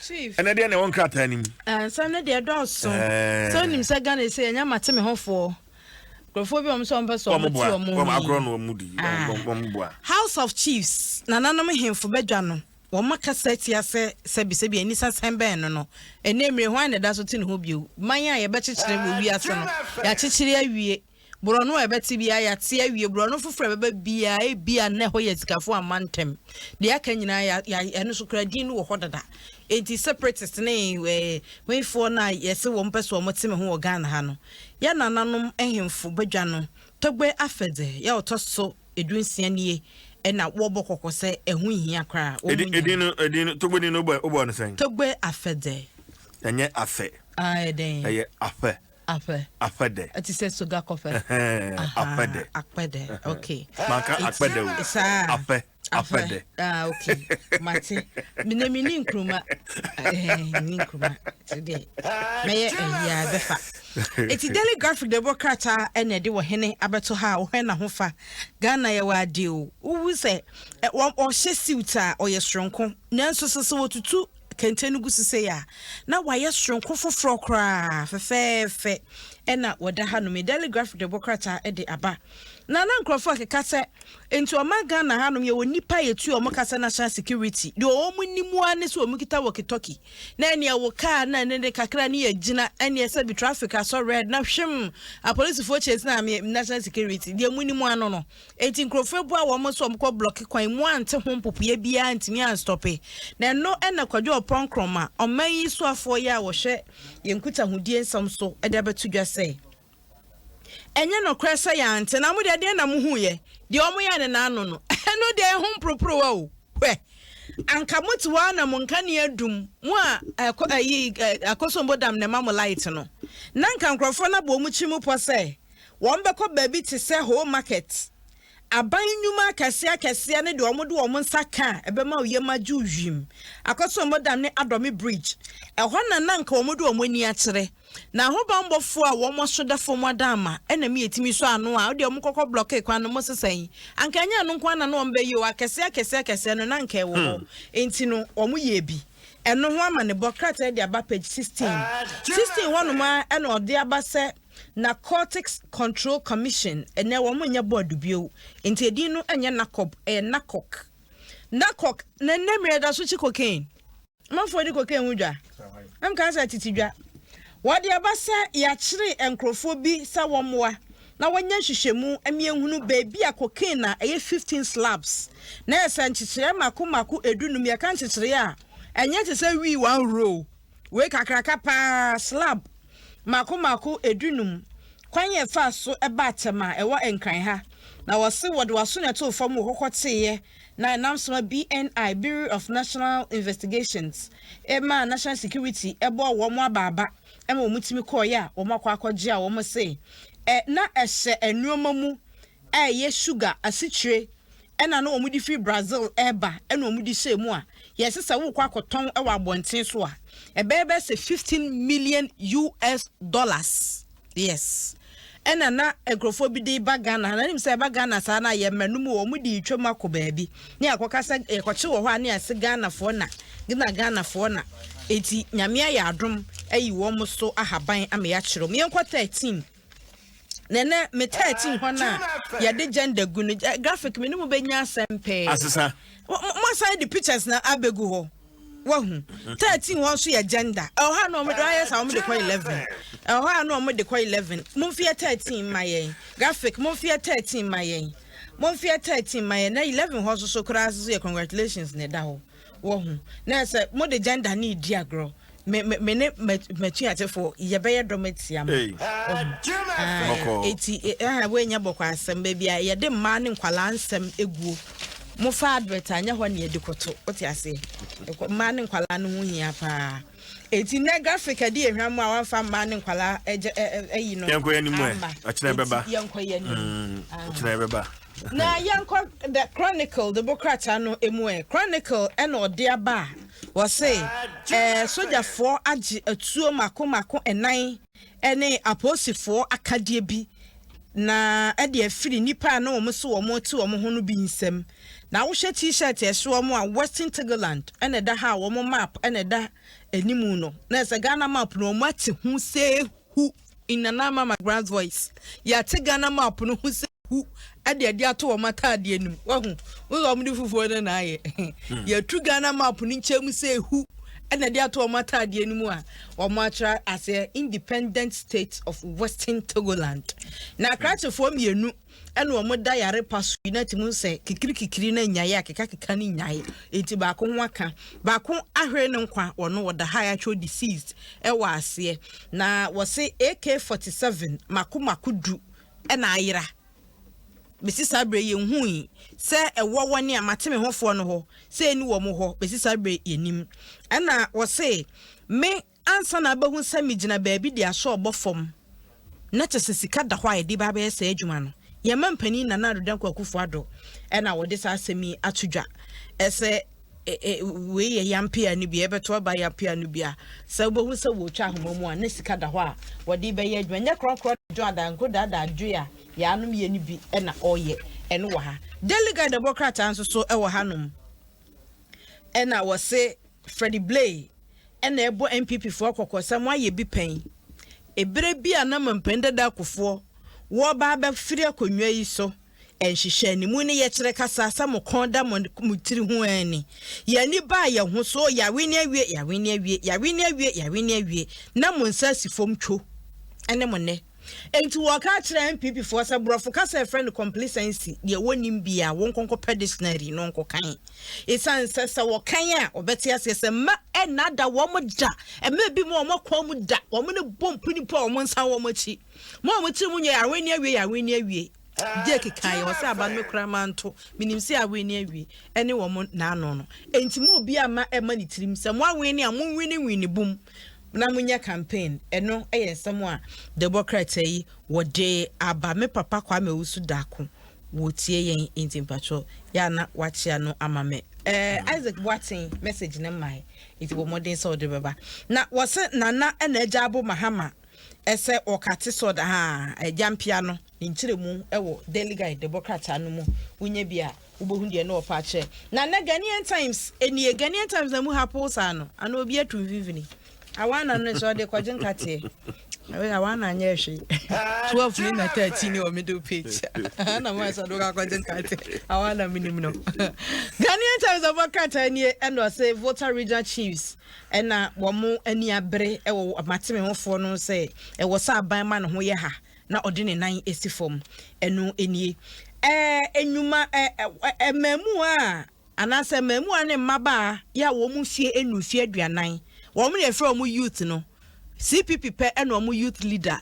Chief. Ɛnɛ deɛ na ɛwɔ nkrataa no mu. Nsɛm no deɛ dɔɔso. Sɛ wonim sɛ Ghana sɛ yɛnyɛ mate me hofoɔ. Nkurɔfoɔ bi wɔn sɛ wɔn pɛ sɛ wɔn te wɔn ho. Wɔn agorɔ na wɔn di. Wɔn boa. House of Chiefs nananom hemfo badwa no wɔn akasa atia sɛ sɛbisɛbi anisasan bɛn no no. Ɛnɛ mmire hwan na ɛda so te ne ho bio. Man a yɛbɛkyekyere wɔ wiase no yɛakyekyere awie. Borɔno a ɛbɛte biara, yɛate awie. Borɔno foforɔ a ɛbɛba biara, ebia na ɛhɔ yɛ asikafoɔ amma ntɛm. Deɛ aka nyinaa, yɛ, yɛ, ɛno nso koraa din no wɔ hɔ dada. Enti separatist ne eh, hwenfoɔ no a yɛse wɔn pɛ sɛ wɔn te me ho wɔ Ghana ha no, yɛ nananom ahemfo badwa no, Togbe Afedze, yɛ ɔtɔ so 16 nie, ɛna wɔbɔ kɔkɔ sɛ ɛho nhia koraa. Wɔn Edin, nyɛ. edin no, edin no, Togbe din no, wobɔ, wobɔ no sɛn? Togbe Afedze. Ɛnyɛ Afɛ. Ah, ɛdɛn? Ɛyɛ Afɛ. Apɛ. Apɛdɛ. Ɛte sɛ soga kɔfɛ. Apɛdɛ. Apɛdɛ. Okay. Manka apɛdɛ o. Saa. Apɛ. Apɛdɛ. Ah, okay. Mate. Mene me ni nkruma. Eh, ni nkruma. Te de. Mɛyɛ ɛyi a bɛfa. Eti Daily Graphic de bɔ krataa ɛna ɛde wɔ hene abɛto ha a wohwɛ na ho fa. Ghana yɛ wɔ ade o. Wowu sɛ ɔhyɛ suit a ɔyɛ soronko. Nanso sɛ sɛ wɔtutu kente no gu so sei a, na wayɛ soronko foforɔ koraa, fɛfɛɛfɛ ɛna wɔda hanom yi. Daily Graphic de bɔ krataa de aba. Na na nkurɔfoɔ keka sɛ, nti ɔman Ghana hanom yɛwɔ nnipa a yɛtua wɔn ka sɛ national security, deɛ wɔn nim ara ne sɛ wɔn kita walkie talkie, na ɛneɛ wo kaa na ɛne ne kakra ne yɛgyina, ɛneɛ sɛ bi traffic asɔ red na hwem, apolisifoɔ chase na national security, deɛ mo nim ano no. Enti nkurɔfoɔ abua wɔn sɛ wɔkɔ blɔke kwan mu ante ho mpopoeɛ biara antumi anstɔpe. Na ɛno na Kwadwo Ɔpɔn Nkrumah, ɔman yi soafoɔ yi a ɔhwɛ yɛn nkutahodie nsɛm so de abɛto dwa sɛ, Ɛnyɛ nokorɛ sɛ yɛante, na mo deɛ deɛn na mohuiɛ? Deɛ wɔyɛɛ no n'ano no, ɛno deɛ ɛho mporoporowa o. Hwɛ! Anka mote hɔ ara na mo nkanea dum, mo a ɛkɔ ayi Akosombo Dam na ɛma mo light no. Na anka nkurɔfoɔ no abɔ wɔn tiri mu pɔ sɛ Wɔbɛkɔ baabi te sɛ Whole Market, aban nnwuma akɛseɛ akɛseɛ ne deɛ wɔde wɔn nsa ka a ɛbɛma wo yam agye wo wim, Akosombo Dam ne Adɔme Bridge. Ɛhɔ na na anka wɔde wɔn ani akyerɛ. Na ahobammɔfoɔ a wɔn aso da fam ada ama na me yɛtumi sɔ ano a, wodeɛ wɔkɔkɔ blɔkee kwan no, mosesa yi. Anka ɛnyɛ ɛno nko ara na na wɔbɛyɛ o, akɛseɛ akɛseɛ akɛseɛ no na anka ɛwɔ hɔ. Enti no wɔyɛɛ bi. Ɛno ho amanebɔ krataa de aba page 16. 16 hɔnom ara na ɔde aba sɛ Narcotics Control Commission, ɛnnɛ wɔn nyɛ board bio, nti edin no nyɛ NACOB, ɛyɛ NACOC. NACOC, na nnɛ mmerɛ da so kyi cocaine. Amanfoɔ di cocaine ho dwa. Ɛm kaa sɛ tete dwa. Wɔde aba sɛ yɛakyere nkurɔfoɔ bi sɛ wɔmmoa na wɔnyɛ nhwehwɛmu ma yɛnhunu baabi a cocaine a ɛyɛ 15 slabs, na ɛyɛ sɛ nkyekyereɛ mako mako 15, yɛka nkyekyereɛ a, ɛnyɛ te sɛ wii one row, wei kakraka paa, slab. Mmaako mmaako 15, kwan a ɛfaa so baa Tema a ɛwɔ Nkran ha, na wɔse wɔde wɔn aso na ɛtoo fam wɔ kɔkɔ teeɛ na ɛnam so ma BNI, Bureau of National Investigations, maa National Security bɔɔ wɔn abaaba ma wɔn tumi kɔeɛ a wɔn akɔ akɔgye a wɔn se na ɛhyɛ nnoɔma mu a ɛyɛ sugar, asikyire, ɛna na wɔde firi Brazil reba ɛna wɔde hyɛɛ mu a yɛse sɛ wokɔ akɔtɔn wɔ abɔnten so a ɛbɛyɛ bɛyɛ sɛ 15 million US dollars yes ɛna na nkurɔfoɔ bi de ba Ghana na nim sɛ ɛba Ghana saa na yɛ mma no mu wɔn de retwam akɔ baabi ne akɔka sɛ yɛkɔkye wɔ hɔ a ne yɛse Ghanafoɔ na na Ghanafoɔ na eti Nyame ayɛ adom ayi wɔn so ahaban ama yɛakyerɛ wɔn yɛnkɔ 13 Na ɛnɛ me 13 hɔ no a yɛde gender gu no graphic me ne mo bɛnya asɛm pɛɛ. Asesa. Mo asan de pictures na abɛgu hɔ. Wahu. 13 hɔ nso yɛ gender. Ɛwɔ hɔ a na wɔn de ayɛ saa wɔn de kɔ 11. Ɛwɔ hɔ a na wɔn de kɔ 11. Momfeɛ 13 ma yɛn. Graphic momfeɛ 13 ma yɛn. Momfeɛ 13 ma yɛn. Na 11 hɔ nso so koraa nso yɛ congratulations na ɛda hɔ. Wahu. Na sɛ mo de gender ne di agorɔ. Me me me ne m'atuatefoɔ yɛbɛyɛ dɔm atia mo. Eti ɛha woanya bɔkɔ asɛm baabi a yɛde mmaa ne nkwalaa nsɛm eguo. Mofa advert a nyɛ hɔ ne yɛde kɔto wote aseɛ. Mmaa ne nkwalaa no ho hia paa. Eti nɛ graphic ɛde ehwam mu a wamfa mmaa ne nkwalaa ɛgye ɛyi no. Yɛnkɔ yɛn anim ɛ. Ɔkyena ɛbɛba. Eti yɛnkɔ yɛn anim. Ɔkyena ɛbɛba. Na yɛnkɔ The Chronicle de bo krataa no emu ɛ. Chronicle ɛna ɔde aba a wɔse ɛɛ sogyafoɔ agye atuo mako mako nnan ɛne apolisifoɔ akadeɛ bi. Na ɛde afiri nnipa a na wɔn so wɔn te wɔn ho no bi nsam. Na wohwɛ T-shirt a ɛhyɛ wɔn a, Western Togoland na ɛda ha a wɔn map na ɛda anim no. Na ɛsɛ Ghana map no wɔn ate ho sɛ hu in Nana Ama McBrown's voice. Yɛate Ghana map no ho sɛ hu ɛde ɛde ato wɔn ataadeɛ no mu. Wahu? Wo sɛ wɔn de fufuo no na ayɛ. Yɛatu Ghana map no nkyɛn mu sɛ hu ɛna ɛde ato wɔn ataadeɛ no mu a wɔn atwerɛ aseɛ Independent State of Western Togoland. Na akrakyefoɔ mmienu ɛna wɔn da yare pa so yi na ti mu sɛ kikirikikiri na nyaeɛ akekakeka ne nyaeɛ eti baako ho aka baako ahwere ne nkwa wɔn wɔda ha yɛatwerɛ deceased ɛwɔ aseɛ na wɔse AK-47 mako mako 10 ɛna ayera. Bɛsi saa berɛ yɛnhui sɛ ɛwɔ wɔne a mate me hofoɔ no hɔ sɛ ɛni wɔn hɔ. Bɛsi saa berɛ yɛnim. Ɛna wɔse me ansa na abɛhu sɛ megyina baabi de ahyɛ ɔbɔ fam na kyɛ sɛ sika da hɔ a yɛde ba abɛyɛ saa adwuma no. Yɛma mpanin Nana Addo Dankwa Akufo-Addo ɛna wɔde saa asɛm yi ato dwa ɛsɛ wei yɛ yampea no bi ɛbɛto aba yampea no bi a sɛ wobɛhu sɛ wɔtwa ahoma mu a na sika da hɔ a wɔde bɛyɛ adwuma nyɛ korɔkorɔ dwo adanko daadaa dwe a yɛanom yɛ no bi ɛna ɔyɛ ɛno wɔ ha. Daily Guide ɛbɔ krataa nso so ɛwɔ hanom ɛna wɔse Freddie Blay ɛna ɛbɔ NPP foɔ kɔkɔ sɛ mo ayɛ bi pɛn ebere bi a na mampanin dada akofoɔ wɔba abɛfiri akonnwa yi so nhyehyɛ animu ne yɛkyerɛ kasa sɛ mo kɔn da mo tiri ho ani yɛni baa yɛn ho so yɛawe ne awie, yɛawe ne awie, yɛawe ne awie, yɛawe ne awie na mo nsa si fam two ɛne mo nnɛ. Nti wɔka kyerɛ NPP foɔ sɛ borɔfo kasa ɛfrɛ no complacency deɛ wɔnim bia wɔn nkɔnkɔ pɛ dictionary no nkɔkan ɛsiane sɛ wɔkan a wɔbɛte aseɛ sɛ mma ɛna da wɔn da ɛmɛ bi mu wɔn akɔn mu da wɔn ne bɔ mponipo a wɔn nsa wɔn akyi mo a wɔn tiri mu nyɛ yɛawe ne awie, yɛawe ne awie. Jake kan yɛ ɔsɛ aba no kura manto minim sɛ awe ne awie ɛne wɔn n'ano no. Enti mo obi ama ɛma ne tirim sɛ mo awe ne a mo nwini nwini bum na mo nyɛ campaign. Ɛno ɛyɛ nsɛm a debɔ krataa yi wɔde aba. Me papa Kwame Owusu Daako wɔtie yɛn nti mpatwɔ yɛ ana wakyea no ama me. Isaac Boateng message ne mmae nti wɔ mmɔden sɛ ɔde bɛba na wɔsɛ Nana ɛna agya abo Mahama ɛsɛ ɔkate sɔd ha agya mpia no ne nkyerɛmu ɛwɔ Daily Guide debɔ krataa no mu. Wonya bi a wobɛhu deɛ ne ɔpa akyerɛ. Na na Ghanaian Times enie. Ghanaian Times na mu ha po saa no ana obi atu mfimfini awana no sɛ ɔde kɔgye nkateɛ awana anyɛ hwee 12 ne na 13 wɔ middle page na mo sɛ ɔde kɔgye nkateɛ awana minim no. Ghanaian Times ɔbɔ krataa nie ɛna ɔsɛ Volta Regional Chiefs ɛna wɔn ani abere ɛwɔ matemehofoɔ no sɛ ɛwɔ sɛ aban ma ne ho yɛ ha na ɔde ne nan esi fam. Ɛno nie. Enyuma mmamu a anaasɛ mmamu ne mmabaa yɛ a wɔn mfie enu mfie 40 wɔn na yɛfrɛ wɔn youth no. CPP pɛ ɛna wɔn youth leader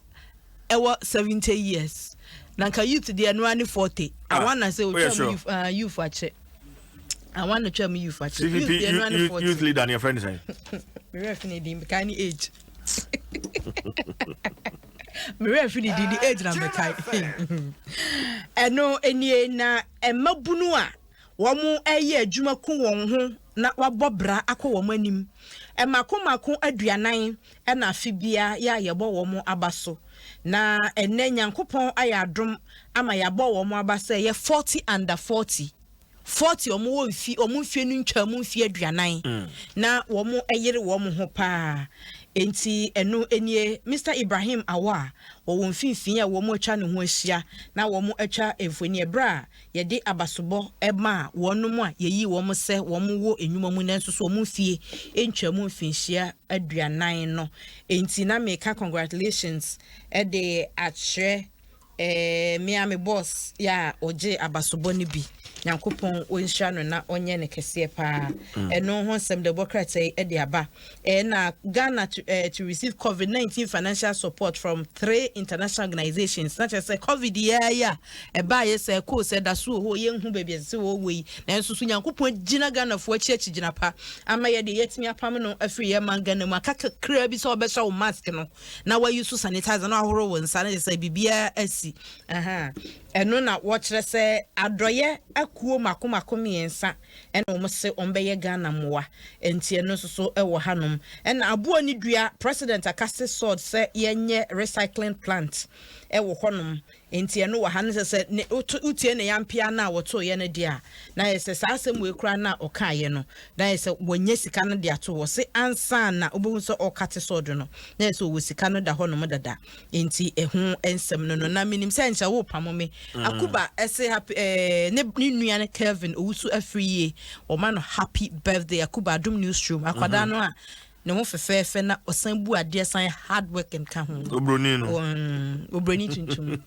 ɛwɔ 70 years na nka youth deɛ no ani 40. Awa na sɛ otwa mu youth, youth akyɛ awa na otwa mu youth akyɛ. CPP youth deɛ no ani 40. Youth leader ne yɛfrɛ no sɛn? Mmerɛ fi ne din mekae ne age, mmerɛ fi ne din ne age na mekae. Ɛno nie na mmabunu a wɔn ɛyɛ adwuma ku wɔn ho na wabɔ bra akɔ wɔn anim mako mako 40 ɛna afe bia yɛ a yɛbɔ wɔn aba so. Na ɛnɛ Nyankopɔn ayɛ adom ama yɛabɔ wɔn aba sɛ yɛ 40 under 40, 40 wɔn wɔ mfi wɔn mfie no ntwa mu mfie 40 na wɔn ɛyere wɔn ho paa. Nti ɛno nie Mr Ibrahim Awa a wɔwɔ mfimfini a wɔn atwa ne ho ahyia na wɔn atwa mfoni ɛberɛ a yɛde abasobɔ ɛma wɔn mu a yɛyi wɔn sɛ wɔn wɔ enwuma mu nanso so wɔn mfie ntwa mu mfinhyia 40 no. Nti na meka congratulations ɛde akyerɛ mmea me boss yɛ a ɔgye abasobɔ no bi. Nyankopɔn ɔnhyira no na ɔnyɛ ne kɛseɛ paa. Ɛno ho nsɛm de bɔ krataa yi de aba. Na Ghana to receive COVID-19 financial support from three international organizations. Na kyerɛ sɛ COVID yɛ yi a ɛbaa yɛ sɛ ɛkɔɔ sɛ da so wɔ hɔ yɛnhu baabi ɛsɛ sɛ wɔwɔ yi nanso so Nyankopɔn gyina Ghanafoɔ akyi akyi gyina pa ama yɛde yɛatumi apam no afiri yɛ man Ghana mu. Aka kakraa bi sɛ wɔbɛhyɛ wo mask no na wayi so sanitizer na wahoro wo nsa na kyerɛ sɛ biribiara asi. 40. Ɛno na wɔkyerɛ sɛ adɔyɛ akuo mako mako mmiɛnsa ɛna wɔn se wɔn bɛyɛ Ghana mmoa, nti ɛno nso so ɛwɔ hanom. Ɛna aboɔ ne dua, President acut sod sɛ yɛnyɛ recycling plant ɛwɔ hɔnom, nti ɛno wɔ ha no. Sɛ ne wotie ne yampea no a wɔtooyɛ no deɛ a, na yɛ sɛ saa asɛm wei koraa no a ɔkaeɛ no, na yɛ sɛ wɔnyɛ sika no de ato hɔ se ansa na wobɛhu sɛ ɔcut sod no, na yɛ sɛ ɔwɔ sika no da hɔnom dada. Nti ɛho nsɛm no, na menim sɛ nkyɛ wopamo me. Akuba ɛsɛ happy ne nua no Kelvin Owusu afiri yie, ɔma no happy birthday. Akuba, Adom Newsroom akwadaa no a ne ho fɛfɛɛfɛ na ɔsan bu adeɛ, san hard work nka ho. Obroni no. Obroni tuntum.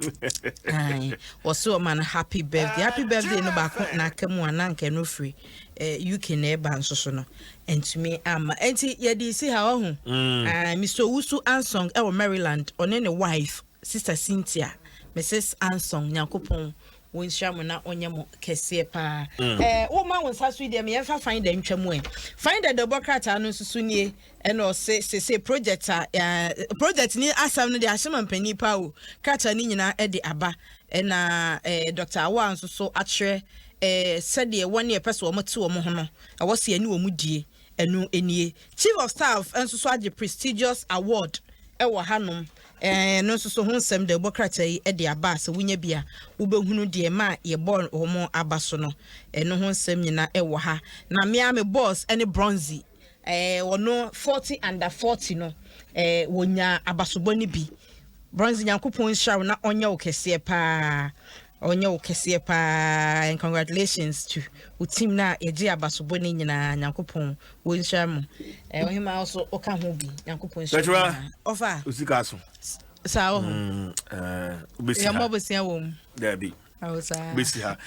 Wɔso ɔma no happy birthday, happy birthday no baako na aka mu a, na nka no firi UK na ɛba nso so no, ntumi ama. Nti yɛde si ha ɔho. Mr Owusu Ansong ɛwɔ Maryland, ɔne ne wife, Sister Cynthia, Mrs Ansong, Nyankopɔn wɔnhyira mo na ɔnyɛ mo kɛseɛ paa. Woma wo nsa so yi deɛ, meyɛmfa Finder ntwa mu ɛ. Finder de bɔ krataa no nso so nie, ɛna ɔse sese project a project ni asɛm no de ahyɛ ma mpanin paa o. Krataa no nyinaa ɛde aba, ɛna Dr Awa nso so akyerɛ sɛdeɛ wɔn yɛpɛ sɛ wɔn te wɔn ho no, ɛwɔ sɛ yɛne wɔn die. Ɛno nie. Chief of Staff nso so agye prestigious award ɛwɔ hanom. No nso so ho nsɛm de ɛbɔ krataa yi de aba a, sɛ wonya bi a, wobɛhunu deɛ ma yɛbɔ wɔn aba so no. Ɛno ho nsɛm nyinaa ɛwɔ ha. Na mmea me boss ɛne Bronzy, wɔno 40 under 40 no, wɔnya abasobɔ no bi. Bronzy, Nyankopɔn nhyira wo na ɔnyɛ wo kɛseɛ paa, ɔnyɛ wo kɛseɛ paa, and congratulations to wo team na yɛgye abasobɔ no nyinaa. Nyankopɔn wɔnhyira mo. Ɔhema nso woka ho bi, Nyankopɔn nhyira mo. Ɔfa osika so. Saa wɔ ho. Wobɛsi yɛmmɔ ha bosia wɔ mu. Daabi. Awo saa. Wobɛsi ha.